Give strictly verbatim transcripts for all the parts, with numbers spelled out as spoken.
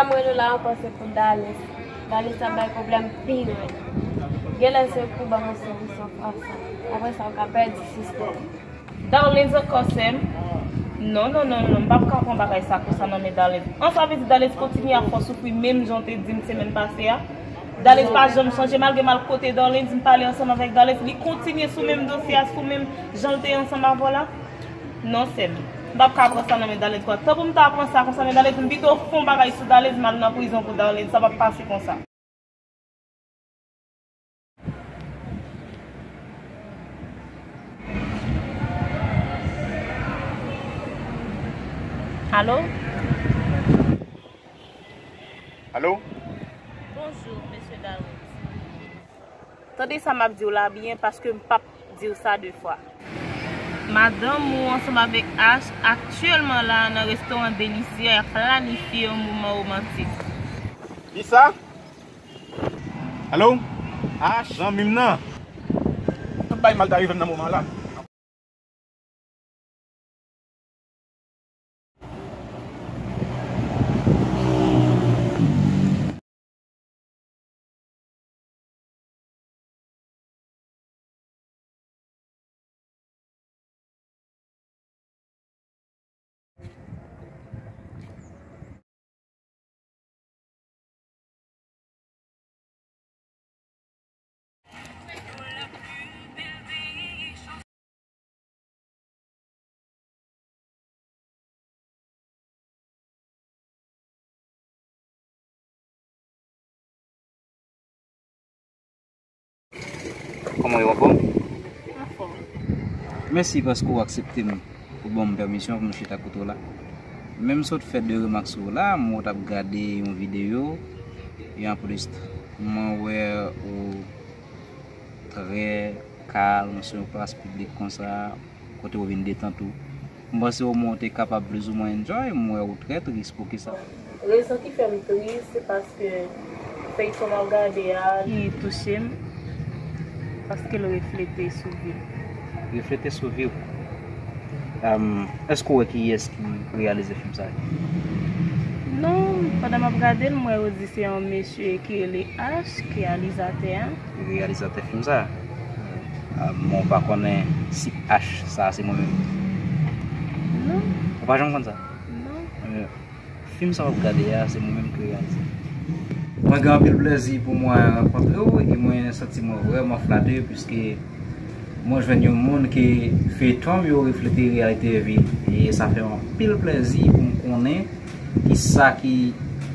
Mwen rele la ankò se pou Dalens. Dalens ap bay pwoblèm pi rèd. Genlè se pou ban m yon solisyon fason. Apre sa, w ka pèdi sistèm. Darlens ankò, sè m. Non, non, non, non, m p ap ka pran bagay sa konsa nan men Darlens. An sa vle di Darlens kontinye ap fè w soufri menm jan w te di m semèn pase a? Darlens pa janm chanje, malgre m al kote Darlens, m pale ansanm avèk Darlens, li kontinye sou menm dosye a, sou menm jan l te ansanm avè w la? Non, sè m. M p ap ka pran sa nan men Darlens konsa. Tan pou m ta pran sa konsa, men Darlens, m pito fè yon bagay sou Darlens, m al nan prizon pou Darlens. Sa p ap pase konsa. Alo? Alo? Bonjou, mesye Darlens. Tande sa m ap di w la byen, paske m p ap di w sa de fwa. Madanm ou ansanm avèk Ash aktyèlman la nan restoran Delisia, y ap planifye yon moman womantik. Kisa? Alo? Ash, zanmi m nan. Tout bagay mal ta rive m nan moman la. Kòman yo, anfòm? Anfòm. Mèsi paske w aksepte m pou ban m pèmisyon pou m chita kote w la. Men m sot fè de remak sou w la, m wè w t ap gade yon videyo, e anplis, mwen wè ou trè kalm sou yon plas piblik konsa, kote w vin detant ou. M panse omwen w te kapab plizoumwen enjoy, m wè ou trè tris, poukisa? Rezon ki fè m tris, se paske feyton m ap gade a, li touche m, paske l reflete sou vi m. Reflete sou vi w. Am, èske w wè kiyès ki reyalize fim sa a? Non, pandan m ap gade l, m wè yo di se yon mesye ki rele Ash ki reyalizatè a. Reyalizatè fim sa a? Ah, men w pa konnen si Ash sa a se mwen menm? Non. Ou pa janm konn sa? Non. Eh, fim sa w ap gade a, se mwen menm ki reyalize. Mwen gen anpil plèzi pou mwen rankontre w e mwen santi mwen vrèman flate piske mwen jwenn yon moun ke feyton m yo reflete reyalite vi l. E sa fè m anpil plèzi pou m konnen kisa ki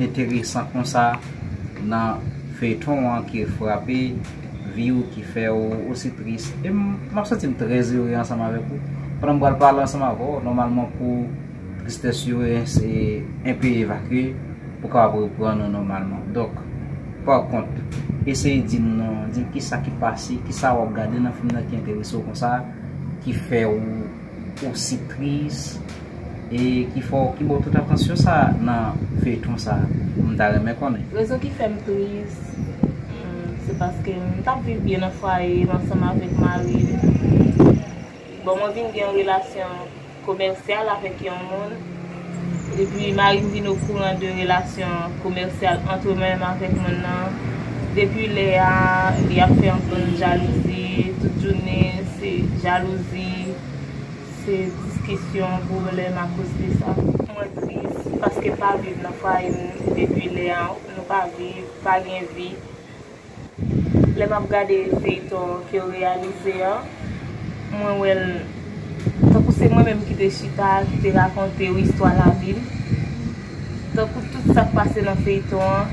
enteresan konsa nan feyton an ki frape vi w, ki fè w osi tris. E m, m ap santi m trè ere ansanm avèk ou. Pandan m pral pale ansanm avè w, nòmalman pou tristès yo e, se enpe evakye, pou kapab reprann nou nòmalman. Donk, pa kont, eseye di m non, di m kisa ki pase, kisa w ap gade nan fim nan ki enterese w konsa, ki fè w osi tris, e ki fè w, ki ba w tout atansyon sa a nan feyton sa a? M ta renmen konnen. Rezon ki fè m tris, hmm, se paske m t ap viv byen nan fwaye m ansanm avèk mari m. Bon, mwen vin gen yon relasyon komèsyal avèk yon moun. Depi mari m vin okouran de relasyon komèsyal ant mwen menm avèk moun nan, depi lè a, li ap fè yon bann jalouzi, tout jounen se jalouzi, se diskisyon, pwoblèm akoz de sa. Mwen tris paske m pa viv nan fwaye m depi lè a, nou pa viv, pa gen vi. Lè m ap gade feyton ke yo reyalize an, mwen wè l tankou se mwen menm ki te chita, ki te rakonte yo istwa lavi m. Tankou tout sa k pase nan feyton an,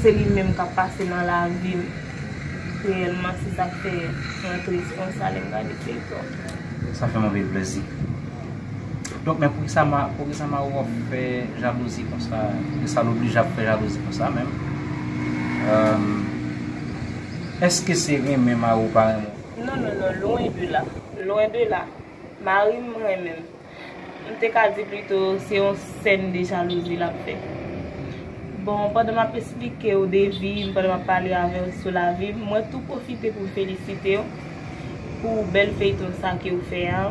se li menm k ap pase nan lavi m. Reyèlman, se sa k fè mwen tris konsa lè m gade feyton. Sa fè m anpil plèzi. Donk, men poukisa ma-, poukisa mari w ap fè jalouzi konsa? Poukisa l oblije ap fè jalouzi konsa menm? Èske se renmen mari w pa renmen w? Non, non, non, lwen de la. Lwen de la. Mari m renmen m. M te ka di plito se yon sèn de jalouzi l ap fè. Bon, pandan m ap esplike w de vi m, pandan m ap pale avè w sou lavi m, mwen tou pwofite pou m felisite w pou bèl feyton sa ke w fè a.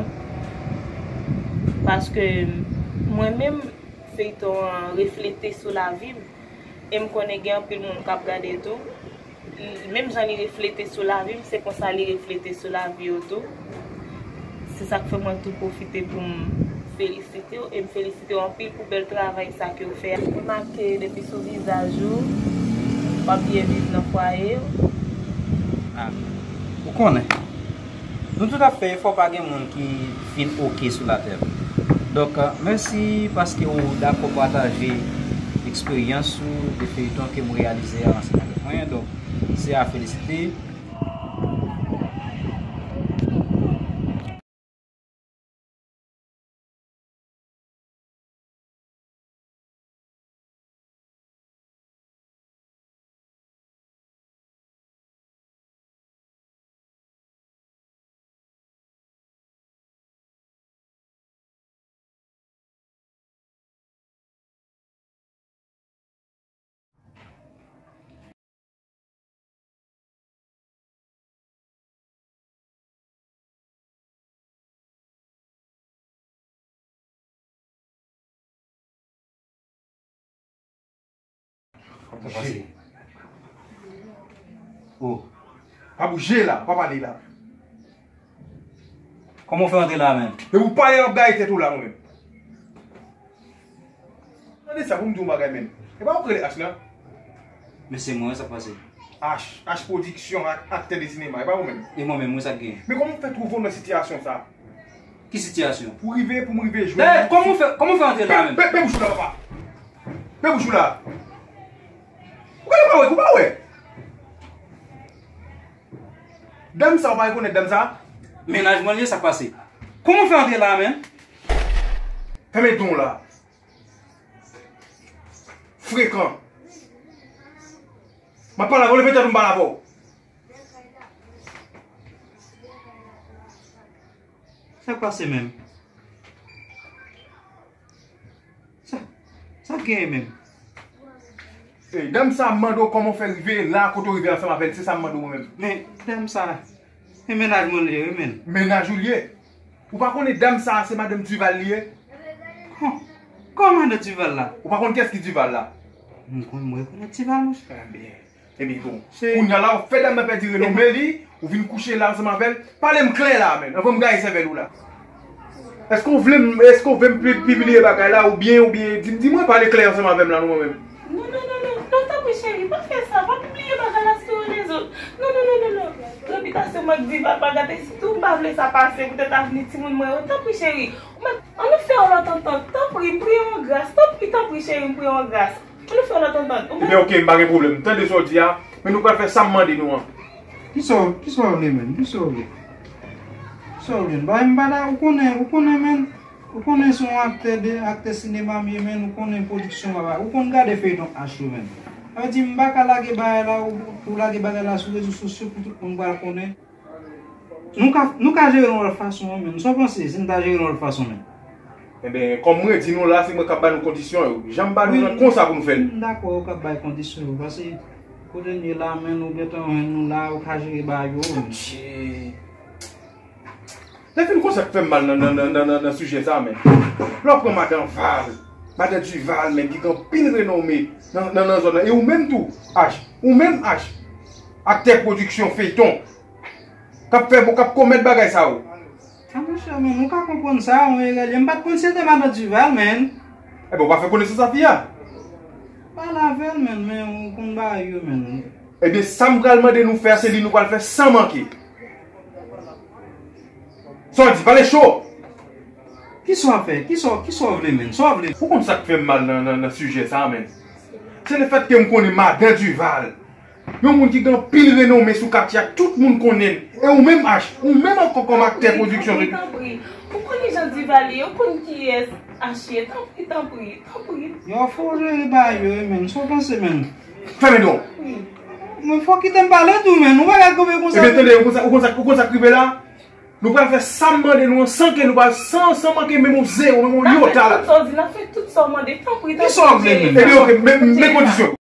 Paske mwen menm, Feyton an reflete sou lavi m. E m konnen gen anpil moun k ap gade tou. L- Menm jan li reflete sou lavi m, se konsa li reflete sou lavi yo tou. Se sa k fè mwen tou pwofite pou m felisite w. E m felisite w anpil pou bèl travay sa ke w fè a. M remake depi sou vizaj ou, w ap byen viv nan fwaye w. Ah, ou konnen. Nou tout ap fè efò, pa gen moun ki fin oke sou latè. Donk, mèsi paske ou dakò pataje eksperyans ou de feyton ke m reyalize a ansanm avèk mwen. Donk, se a felisite. Sa k pase? Oh. Pa bouje la, pa pale la. Kòman w fè antre la menm? Men ou pale, w ap gaye tèt ou la, mwen menm. Tande sa, pou m di w yon bagay menm. E pa ou k rele H la? Men se mwen, sa k pase? H, H Production, ak- aktè de sinema, e pa ou menm? E mwen menm, wi, sa k gen? Men kòman w fè twouve w nan sitiyasyon sa? Ki sitiyasyon? Pou rive, pou m rive jwenn. Dayè, kòman w fè, kòman w fè antre la menm? Pe, pe, pe bouch ou la, papa. Pe bouch ou la. Ou gade pa wè, ou pa wè. Dam sa, ou pa rekonèt dam sa? Mennaj mwen li ye, sa k pase? Kòman w fè antre la menm? Fèmen don w la. Frekan. M ap pale avè w, leve tèt ou, m pale avè w. Sa k pase menm? Sa, sa k genyen menm? Ey, dam sa mande w kòman w fè rive la kote w rive ansanm avè l, se sa m mande w mwen menm. Men, dam sa, e mennaj mwen li ye, wi, menn. Mennaj ou li ye? Ou pa konnen dam sa se madanm Duval li ye? Kò, kò madanm Duval la? Ou pa konn kiyès ki Duval la? Mwen konn, mwen rekonèt Duval, monchè. Ebyen, ebyen, bon. Kounye a la, ou fè dam nan pèdi renome li, ou vin kouche la ansanm avè l. Pale m klè la, menn, anvan m gaye sèvèl ou la. Èske w vle m, èske w vle m pi- pibliye bagay la, oubyen, oubyen, di, di mwen, pale klè ansanm avè m la, non, mwen menm. Non, non, non, non, non, tanpri, cheri, pa fè sa, pa pibliye bagay la sou rezo. Non, non, non, non, non. Repitasyon mwen ak Duval pa gate, sitou m pa vle sa pase, poutèt avni timoun mwen yo. Tanpri, cheri, ou mèt, ann nou fè yon lòt antant, tanpri, m priye w an gras, tanpri, tanpri, cheri, m priye w an gras. Ann nou fè yon lòt antant. Ebyen, oke, m pa gen pwoblèm. Tande sa w di a, men nou pral fè sa m mande nou an. Kisa w, kisa w vle, menn? Kisa w vle? Kisa w vle? M pa, m pa la, ou konnen, ou konnen, menn. Ou konnen se yon aktè de, aktè sinema m ye, menn. Ou konnen pwodiksyon papa. Ou konn gade feyton H yo, menn. Sa vle di, m pa ka lage bagay la, ou, ou lage bagay la sou rezo sosyo pou tout moun pral konnen. Nou ka, nou ka jere l yon lòt fason, wi, menn. Sa w panse si n ta jere l yon lòt fason, menn? Enben, kòm mwen di nou la, se mwen k ap ba nou kondisyon yo. Jan m ba nou nan konsa pou nou fè l. M dakò, ou k ap bay kondisyon yo, paske kote n ye la, menn, ou gentan jwenn nou la, ou ka jere bagay yo, menn. Che. Lè fin konsa k fè m mal nan, nan, nan, nan, nan, nan sijè sa, menn. Lè w pran madan Val, madan Duval, menn, ki gen anpil renome nan, nan, nan zòn nan. E ou menm tou, H, ou menm, H, aktè pwodiksyon feyton, k ap fè, k ap komèt bagay sa yo. A, monchè, men, nou ka konprann sa, yon erè li ye. M pa t konn se te madan Duval, menn. Ebyen, ou pa fè konesans ak fi a? Pale avè l, menn, men ou konn bagay yo, menn. Ebyen, sa m pral mande nou fè a, se li nou pral fè san manke. Sa w di, pale cho! Kisa w ap fè? Kisa w, kisa w vle, menn? Sa w vle? Ou konn sa k fè m mal nan, nan, nan sijè sa a, menn? Se lefètke m konnen madan Duval, yon moun ki gen anpil renome sou katye a, tout moun konnen l. E ou menm, H, ou menm ankò kòm aktè pwodiksyon. Tanpri, tanpri. Ou konnen jan Duval ye, ou konn kiyès H ye. Tanpri, tanpri, tanpri. Yo, fò w jere bagay yo, wi, menn. Sa w panse, menn? Fèmen don. Wi. Men fò w kite m pale tou, menn. Ou pa ka kanpe konsa. Ebyen, tande, ou konn sa, ou konn sa, ou konn sa k rive la? Nou pral fè sa m mande nou an san ke nou pral, san, san manke menm yon zewo, menm yon yota la. N ap fè tout sa w di, n ap fè tout sa w mande. Tanpri, tanpri. Kisa w ap vle menm? Ebyen, oke, men, men kondisyon.